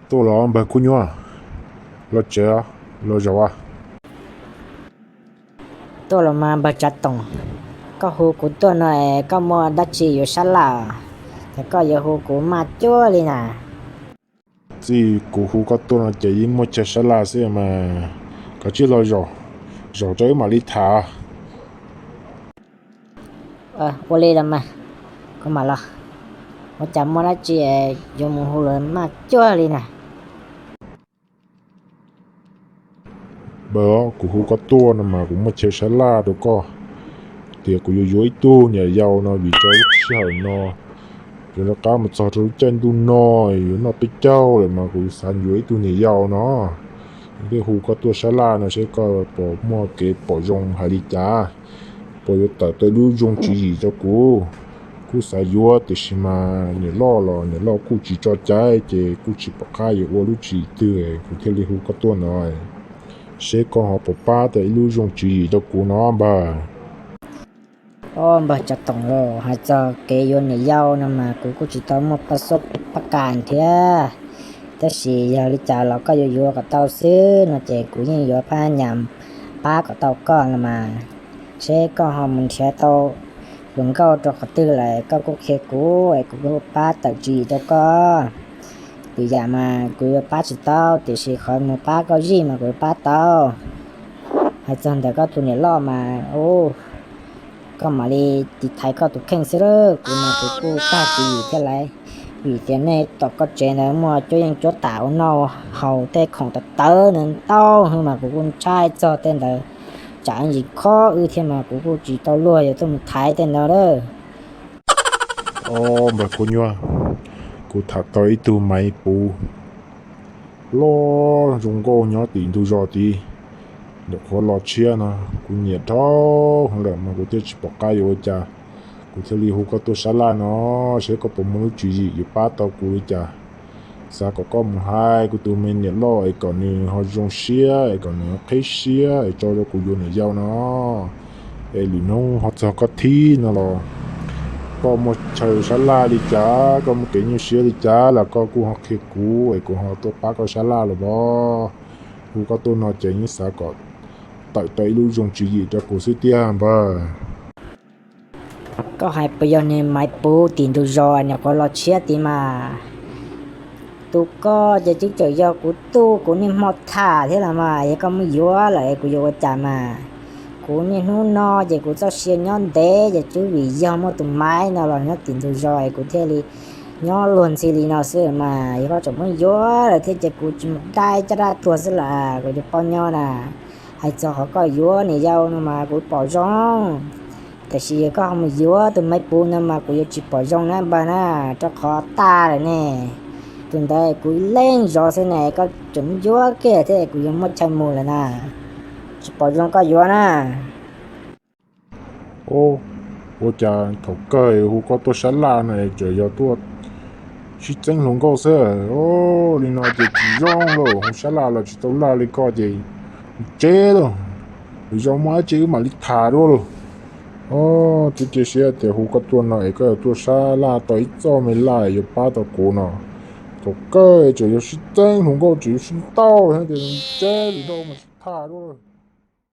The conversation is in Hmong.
Tuaj los npawg Kub Nyuaj, los tsev, los zaum. Tuaj los mas npawg Tsav Toom, koj hu kuv tuaj no es koj muaj dab tsi yuav sab laj, ces koj yuav hu kuv maj cuag li na. Txij kuv hu koj tuaj no ces yeej muaj chaw sab laj xwb mas, koj cia li los zaum, zaum rau wb mam li tham. Ua li los mas, kuv mam los. Ua cas muaj dab tsi yuav mus hu los maj cuag li na? Npawg, kuv hu koj tuaj no mas kuv muaj chaw sab laj rau koj, tias kuv yuav yuav ib tug niam yau no vim rau lub sij hawm no yuav rov qab mus txog rau lub caij ntuj no yuav noj peb caug lawm mas kuv xav yuav ib tug niam yau no. Thiaj hu koj tuaj sab laj no seb koj puas muaj kev pom zoo hais li cas, puas yuav tawm tau ib lub zoo tswv yim rau kuv. Kuj xav yuav tiam sis mas niam loj los niam loj kuj tsis tso cai ces kuj tsis pom qab yuav ua lub tswv yim twg, kuv thiaj li hu koj tuaj no seb koj ho puas pab tau ib lub zoo tswv yim rau kuv no npawg. Os npawg Tsav Toom lauj, hais txog kev yuav niam yau no mas kuv kuj tsis tau muaj pab xub pab kas thiab, tab sis yog li cas los koj yuav yuav kom tau xwb no ces kuv yeej yuav phab nyas pab kom tau koj no mas. Seb koj ho mus nrhiav tau hluas nkauj rau qhov twg lawm koj kuj qhia kuv es kuv pab tawm tswv yim rau koj. Lwm yam mas kuv yuav pab tsis tau tiam sis qhov mus pab koj zij mas kuv yuav pab tau. Hais txog ntawm koj tus niam loj mas, koj mam li tiv thaiv koj tus kheej xwb lauj. Kuv mas kuv kuj tag tswv yim thiab lauj, vim tias nej tom koj tsev ntawd muaj cuab yeej cuab tam ua noj haus tej khoom tawv tawv ntawd ntau heev mas kuv kuj ntshai txog tej ntawd, tsam ntsis khob wb thiab mas kuv kuj tsis tau luag yuav tuaj mus thaiv tej ntawd lawm. Os npawg Kub Nyuaj, kuv tham tau ib tug maiv puv loj zoo nkauj nyob tim ntug zos tid, ntawm qhuav los tshiab no, kuv nyiam dhau heev lawm mas kuv thiaj tsis pom qab yuav ua cas, kuv thiaj li hu koj tuaj sab laj no, seb koj puas muaj lub tswv yim yuav pab tau kuv li cas. Xav kom koj mus hais kuv tus me niam loj es kom nws ho zoo siab es kom nws qhib siab es tso rau kuv yuav niam yau no. Es lwm hnub ho txog koj thib no los koj muaj chaw sab laj li cas, koj muaj kev nyuaj siab li cas los koj kuj ho qhia kuv es kuv ho tuaj pab koj sab laj los as. Hu koj tuaj no ces yeej xav kom tawm tau ib lub zoo tswv yim rau kuv xwb tiag npawg. Koj hais puas yog niag maiv puv tim ntug zos ntawm qhuav los tshiab tid mas? Tus ko ces twb tseem yog kuv tug kuv niaj hmo tham thiab los mas, yog koj muab yuav lawm kuv yuav ua cas mas? Kuv niaj hnub no ces kuv txoj sia nyob ntev ces twb vim yog muaj tus maiv no los nyob tim ntug zos es kuv thiaj li nyob luag ntxhi li no xwb mas. Yog koj tseem muab yuav lawm thiab ces kuv tsis mus dai caj dab tuag xwb las, kuv yuav paub nyob na. Hais txog qhov koj yuav niam yau no mas kuv pom zoo, tiam sis yog koj ho mus yuav tus maiv puv no mas kuv yuav tsis pom zoo na npawg na, rau qhov tag lawm ne. Tus ntawd kuv ib leeg zov xwb ne, koj tseem yuav kiag thiab kuv yuav muab chaw mus lawm na. Tsis pom zoo koj yuav na. Ua cas thaum kawg hu koj tuaj sab laj no tseem yog tuaj sib txeeb hluas nkauj xwb. Li no ces tsis zoo lauj, hu sab laj los tsis tau laj li koj ces tseb lauj. Lwm zaus muaj dab tsi wb mam li tham dua lauj. Twb cia siab tias hu koj tuaj no es koj yuav tuaj sab laj tau ib txoj me laj yuav pab tau kuv no. Thaum kawg tseem yog sib txeeb hluas nkauj tseem yuav sib ntaus thiab ces tseb lwm zaus mas tham dua.